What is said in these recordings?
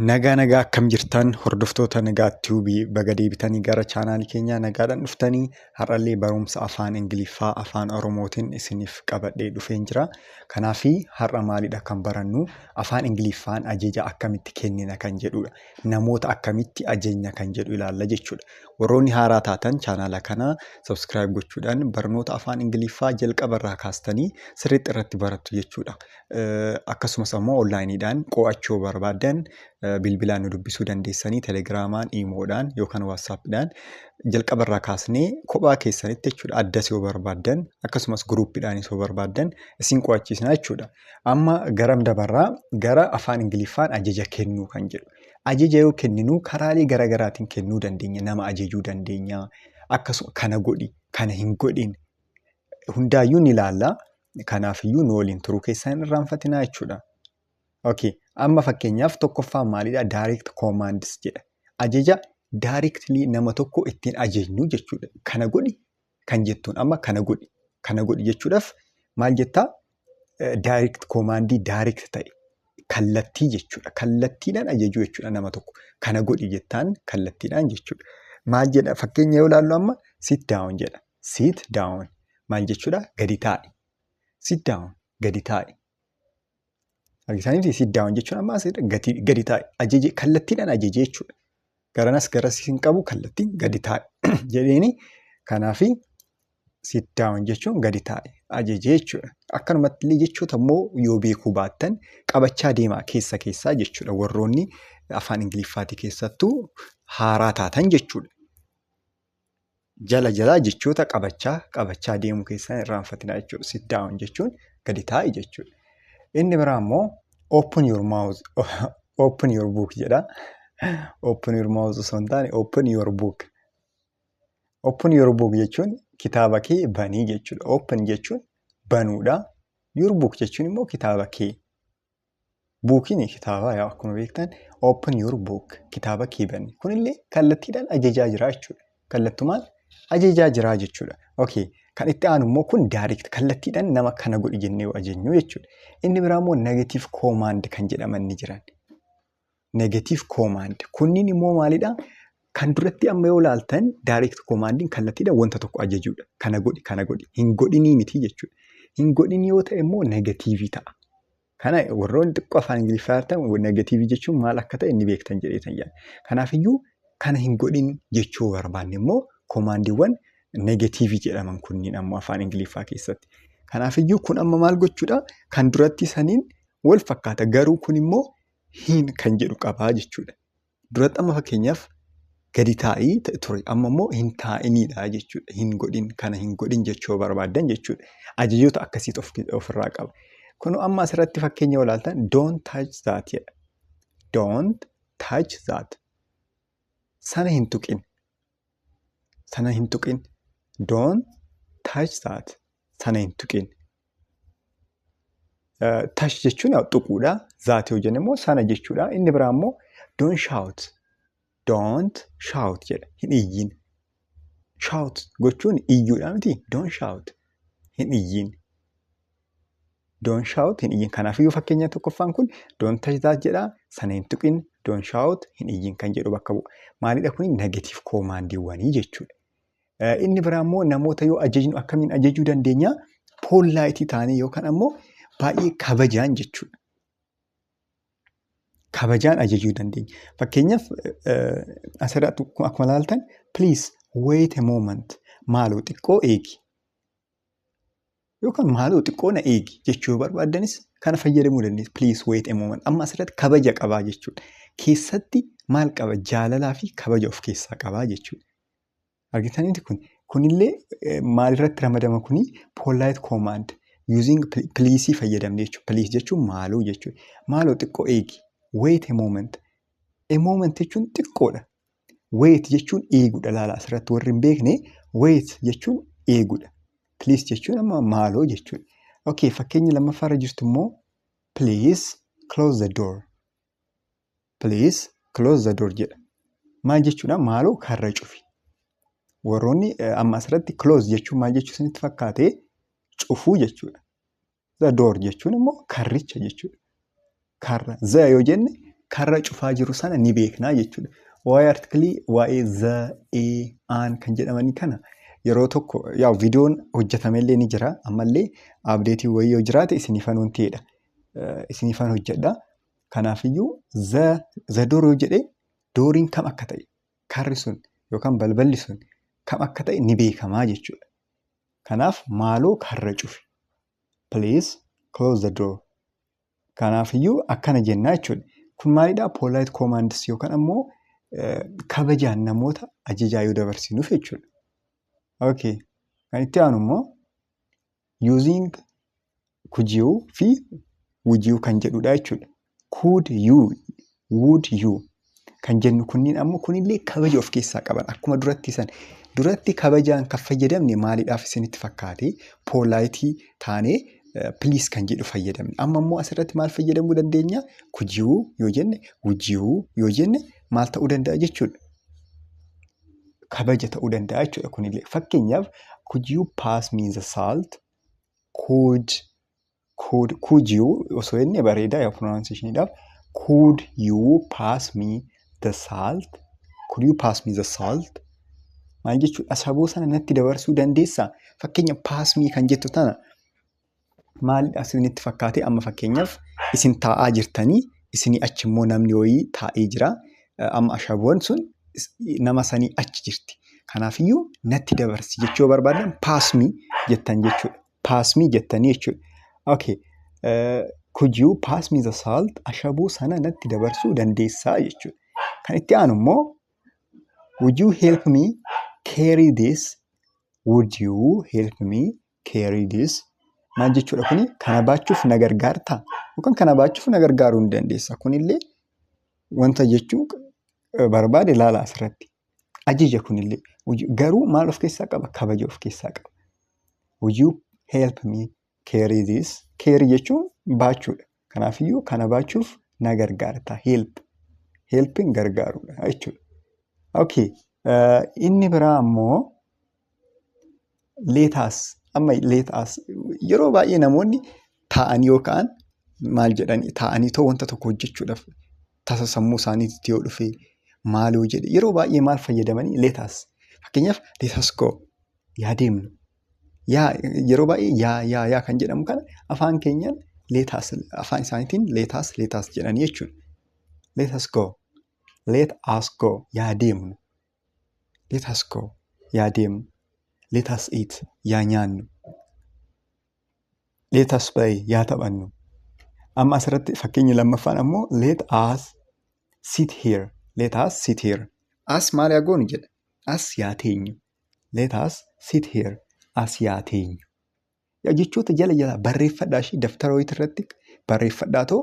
Nagaa nagaa, akkam jirtan hordoftoota Nagaa Tube? Baga deebitanii gara chaanaalii keenyaa nagaadhaan dhuftanii. Har'allee barumsa afaan Ingiliffaa afaan Oromootiin isiniif qabadhee dhufeen jira. Kanaafi har'a maalidha kan barannu? Afaan Ingiliffaan ajaja akkamitti kennina kan jedhudha. Namoota akkamitti ajajna kan jedhu ilaalla jechuudha. Warroonni haaraa taatan chaanaala kana subscribe gochuudhaan barnoota afaan Ingiliffaa jalqabarraa kaastanii sirriitti irratti barattu jechuudha. Akkasumas ammoo onlaayiniidhaan qo'achuu barbaaddan bilbilaan nu dubbisuu dandeessanii, telegiraamaan, iimoodhaan yookaan waatsaappiidhaan jalqabarraa kaasnee kophaa keessanitti jechuudha. Addas yoo barbaaddan, akkasumas guruuppiidhaanis yoo barbaaddan isin qo'achiisna jechuudha. Amma garam dabarraa? Gara afaan Ingiliffaan ajaja kennuu kan jedhu. Ajaja yoo kenninu karaalee garaagaraatiin kennuu dandeenya. Nama ajajuu dandeenya. Akkasuma kana godhi, kana hin godhin hundaayyuu ni ilaalla. Kanaafiyyuu nu waliin turuu keessan hin irraanfatinaa jechuudha. Okay. Amma fakkeenyaaf tokkoffaan maalidha? Direct commands jedha. Ajaja directly nama tokko ittiin ajajnu jechuudha. Kana godhi kan jettuun, amma kana godhi, kana godhi jechuudhaaf maal jettaa? Direct commandii, direct ta'e, kallattii jechuudha. Kallattiidhaan ajajuu jechuudha nama tokko. Kana godhi jettaan kallattiidhaan jechuudha. Maal jedha? Fakkeenya yoo ilaallu amma "sit down" jedha. "Sit down" maal jechuudha? Gadi taa'i. "Sit down", gadi taa'i. Argitanii, "sit down" jechuun amma asirra gadi taa'i. Ajaje, kallattiidhaan ajaje jechuudha. Garanas garas hin qabu, kallattiin gadi taa'i jedheeni. Kanaafi "sit down" jechuun gadi taa'i ajaje jechuudha. Akkanumatti illee jechoota immoo yoo beekuu baattan qabachaa deemaa keessa keessaa jechuudha. Warroonni afaan Ingiliffaatii keessattuu haaraa taatan jechuudha. Jala jalaa jechoota qabachaa qabachaa deemuu keessan irraanfatinaa jechuudha. "Sit down" jechuun gadi taa'i jechuudha. Inni biraa immoo "open your mouth", "open your book" jedha. "Open your mouth" osoo hin taane "open your book". "Open your book" jechuun kitaaba kee banii jechuudha. "Open" jechuun banuudha. "Your book" jechuun immoo kitaaba kee. Bookiin kitaaba yaa akkuma beektan. "Open your book", kitaaba kee bani. Kunillee kallattiidhaan ajajaa jira jechuudha. Kallattumaan ajajaa jira jechuudha. Okay. Kan itti aanu immoo kun direct, kallattiidhaan nama kana godhi jennee yoo ajajnu jechuudha. Inni biraa immoo negative command kan jedhaman ni jiran. Negative command kunniin immoo maalidhaa? Kan duratti amma yoo ilaaltan direct commandiin kallattiidhaan wanta tokko ajajuudha. Kana godhi, kana godhi. Hin godhinii miti jechuudha. Hin godhinii yoo ta'e immoo negatiivii ta'a. Kana warroonni xiqqoo afaan Ingiliffaa baratan negatiivii jechuun maal akka ta'e ni beektan jedheetan yaada. Kanaafiyyuu kana hin godhin jechuu barbaanne immoo commandiiwwan negatiivii jedhaman kunniin ammoo afaan Ingiliffaa keessatti. Kanaafiyyuu kun amma maal gochuudha? Kan duratti saniin wal fakkaata, garuu kun immoo hin kan jedhu qabaa jechuudha. Duratti amma fakkeenyaaf gadi taa'ii ture, amma immoo hin taa'iniidha jechuudha. Hin godhin, kana hin godhin jechuu barbaaddan jechuudha. Ajajoota akkasiitu ofirraa qaba. Kun amma asirratti fakkeenya yoo ilaaltan "don't touch that" jedha. "Don't touch that." Sana hin tuqin. Sana hin tuqin. "Don't touch that." Sana hin tuqin. "Touch" jechuun tuquudha. "That" yoo jenne immoo sana jechuudha. Inni biraa immoo "don't shout". "Don't shout" jedha. Hin iyyin. "Shout" gochuun iyyuudha miti? "Don't shout." Hin iyyin. "Don't shout", hin iyyin. Kanaafiyyuu fakkeenya tokkoffaan kun "don't touch that" jedha. Sana hin tuqin. "Don't shout", hin iyyin kan jedhu bakka bu'a. Maalidha kuni? Negative commandiiwwanii jechuudha. Inni biraa immoo namoota yoo ajajnu akkamiin ajajuu dandeenya? Polite ta'anii yookaan ammoo baay'ee kabajaan jechuudha. Kabajaan ajajuu dandeenya. Fakkeenyaaf asirratti akkuma ilaaltan "please wait a moment", maaloo xiqqoo eegi. Yookaan maaloo xiqqoo na eegi jechuu yoo barbaaddanis kana fayyadamuu dandeessu. "Please wait a moment." Amma asirratti kabaja qabaa jechuudha. Keessatti maal qaba? Jaalalaa fi kabaja of keessaa qabaa jechuudha. Argitaniiti kun? Kunillee maalirratti ramadama kuni? Polite command using please fayyadamne jechuudha. "Please" jechuun maaloo jechuudha. Maaloo xiqqoo eegi. "Wait a moment." "A moment" jechuun xiqqoodha. "Wait" jechuun eeguudha. Laala, asirratti warri hin beekne, "wait" jechuun eeguudha. "Please" jechuun amma maaloo jechuudha. Okay, fakkeenya lammaffaarra jirtu immoo "please close the door". "Please close the door" jedha. Maal jechuudha? Maaloo karra cufi. Warroonni amma asirratti "close" jechuun maal jechuu isinitti fakkaate? Cufuu jechuudha. "The door" jechuun immoo karricha jechuudha. Karra. "The" yoo jenne Karra cufaa jiru sana ni beeknaa jechuudha. Waa'ee article, waa'ee the, a, an kan jedhamanii kana yeroo tokko yaa viidiyoon hojjetamellee ni jira. Ammallee update wayii yoo jiraate isiniifan wanti jedha. Isiniifan hojjedha. Kanaafiyyuu the door yoo jedhe, dooriin kam akka ta'e, karri sun yookaan balballi sun kam akka ta'e ni beekamaa jechuudha. Kanaaf maaloo karra cufi. Please close the door. Kanaafiyyuu akkana jennaa jechuudha. Kun maalidhaa? Polite commands yookaan ammoo kabajaan namoota ajajaa yoo dabarsinuuf jechuudha. Okay. Kan itti aanu immoo using could you fi would you kan jedhudha jechuudha. Could you, would you kan jennu kunniin ammoo kunillee kabaja of keessaa qaban. Akkuma duratti san duratti kabajaan kan fayyadamne maaliidhaaf isinitti fakkaate? Polite taanee please kan jedhu fayyadamne. Amma immoo asirratti maal fayyadamuu dandeenya? Could you yoo jenne, would you yoo jenne maal ta'uu danda'a jechuudha? Kabaja ta'uu danda'a jechuudha kunillee. Fakkeenyaaf, "Could you pass me the salt?" Could you osoo jenne bareedaa yaa pronunciationiidhaaf. Could you pass me the salt? Could you pass me the salt? Maal jechuudha? Ashaboo sana natti dabarsuu dandeessaa? Fakkeenya, pass me kan jettu tana maalidha isinitti fakkaate? Amma fakkeenyaaf isin taa'aa jirtanii, isinii achi immoo namni wayii taa'ee jira. Amma ashaboon sun nama sanii achi jirti. Kanaafiyyuu natti dabarsi jechuu yoo barbaadan pass me jettan jechuudha. Pass me jettanii jechuudha. Okay. Could you pass me the salt? Ashaboo sana natti dabarsuu dandeessaa jechuudha. Kan itti aanu immoo, would you help me carry this? Would you help me carry this? Maal jechuudha kuni? Kana baachuuf na gargaartaa? Yookaan kana baachuuf na gargaaruu ni dandeessa. Kunillee wanta jechuu barbaade ilaala asirratti. Ajaja kunillee. Garuu maal of keessaa qaba? Kabaja of keessaa qaba. Would you help me carry this? Carry jechuun baachuudha. Kanaafiyyuu kana baachuuf na gargaarta. Help. Helping gargaaruudha jechuudha. Okay. Inni biraa ammoo let us. Amma let us yeroo baay'ee namoonni taa'anii yoo ka'an maal jedhanii, taa'anii too wanta tokko hojjechuudhaaf tasa sammuu isaaniitti yoo dhufe maal yoo jedhe, yeroo baay'ee maal fayyadamanii? Let us. Fakkeenyaaf, let us go, yaa deemnu. Yaa yeroo baay'ee yaa yaa yaa kan jedhamu kana afaan keenyaan let us, afaan isaaniitiin let us, let us jedhanii jechuudha. Let us go. Let us go, yaa deemnu. Let us go, yaa deemnu. Let us eat, yaa nyaannu. Let us play, yaa taphannu. Amma asirratti fakkeenyi lammaffaan ammoo let us sit here. Let us sit here. As maal yaa goonu jedha? As yaa teenyu. Let us sit here. As yaa teenyu. Jechoota jala jala barreeffadhaa ishee daftara wayii irratti barreeffadhaa too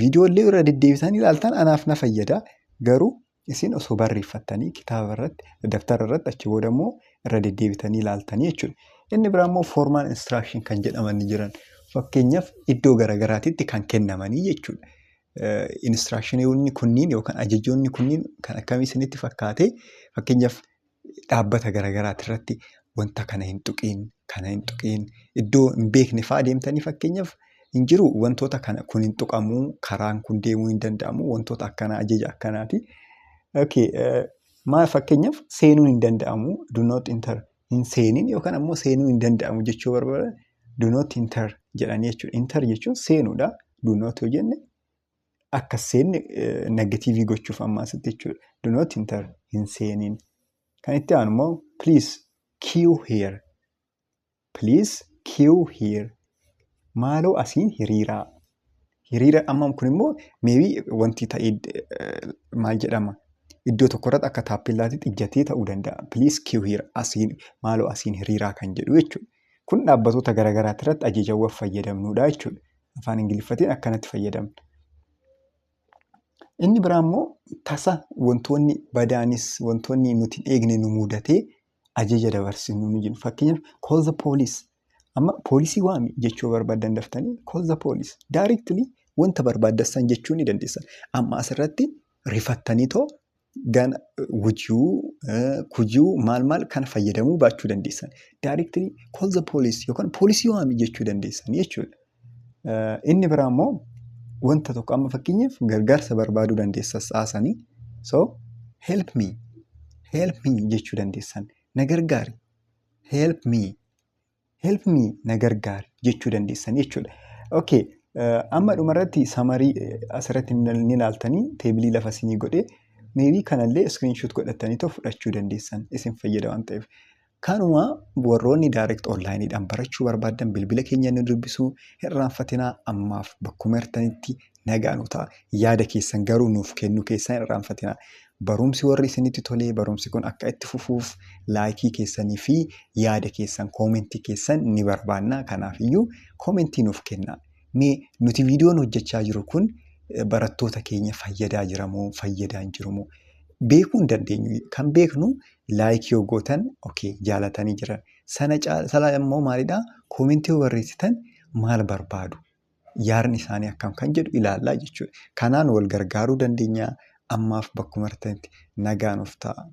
viidiyoolee irra deddeebisanii ilaaltan anaaf na fayyada. Garuu isin osoo barreeffattanii kitaaba irratti, daftara irratti, achi booda immoo irra deddeebitanii ilaaltanii jechuudha. Inni biraa immoo formal instruction kan jedhaman ni jiran. Fakkeenyaaf, iddoo garaagaraatitti kan kennamanii jechuudha. Instructionoonni kunniin yookaan ajajoonni kunniin kan akkamii isinitti fakkaate? Fakkeenyaaf, dhaabbata garaagaraati irratti wanta kana hin tuqiin, kana hin tuqiin, iddoo hin beekne fa'aa deemtanii, fakkeenyaaf, hin jiru wantoota kana, kun hin tuqamuu, karaan kun deemuu hin danda'amu, wantoota akkanaa, ajaja akkanaati. Okay, maal, fakkeenyaaf seenuun hin danda'amu, do not enter, hin seenin yookaan ammoo seenuu hin danda'amu jechuu barbaadan do not enter jedhanii jechuudha. Enter jechuun seenuudha. Do not yoo jenne akka seenne negative gochuuf amma asitti jechuudha. Do not enter, hin seenin. Kan itti aanu immoo please queue here. Please queue here. Maaloo asiin hiriiraa. Hiriira amma kun immoo maybe wanti ta'e maal jedhama? Iddoo tokkorratti akka taappeellaatti ijjatee ta'uu danda'a. Please queue here, asiin maaloo asiin hiriiraa kan jedhu jechuudha. Kun dhaabbatoota garaagaraati irratti ajajawwan fayyadamnudha jechuudha. Afaan Ingiliffatiin akkanatti fayyadamna. Inni biraa immoo tasa wantoonni badaanis, wantoonni nuti hin eegne nu mudatee ajaja dabarsinu ni jiru. Fakkeenyaaf, call the police. Amma poolisii waami jechuu barbaadan daftanii call the police. Directly wanta barbaaddan san jechuu ni dandeessan. Amma asirratti rifattanii too gana would you, could you, maal maal kana fayyadamuu baachuu dandeessan. Directly call the police yookaan poolisii waami jechuu dandeessan jechuudha. Inni biraa immoo Wanta tokko amma fakkeenyaaf gargaarsa barbaaduu dandeessa saasanii. So "Help me, help me" jechuu dandeessan. Na gargaari. Help me, help me, na gargaari jechuu dandeessan jechuudha. Okay. Amma dhumarratti summary asirratti ni ilaaltanii, table lafa isinii godhee, maybe kanallee screenshot godhatanii fudhachuu dandeessan, isin fayyada waan ta'eef. Kanuma warroonni direct onlineiidhaan barachuu barbaadan bilbila keenya nu dubbisuu hin irraanfatinaa. Ammaaf bakkuma jirtanitti nagaa nu ta'a. Yaada keessan garuu nuuf kennuu keessan hin irraanfatinaa. Barumsi warri isinitti tolee, barumsi kun akka itti fufuuf like keessanii fi yaada keessan, comment keessan ni barbaanna. Kanaafiyyuu comment nuuf kennaa. Mee nuti viidiyoon hojjechaa jiru kun barattoota keenya fayyadaa jira moo fayyadaa hin jiru moo beekuu hin dandeenyu. Kan beeknu like yoo gootan, okay, jaalatanii jiran. Sana caalaa immoo maalidhaa, comment yoo barreessitan maal barbaadu? Yaadni isaanii akkam kan jedhu ilaallaa jechuudha. Kanaan wal gargaaruu dandeenya. Ammaaf bakkuma jirtanitti nagaa nuuf ta'a.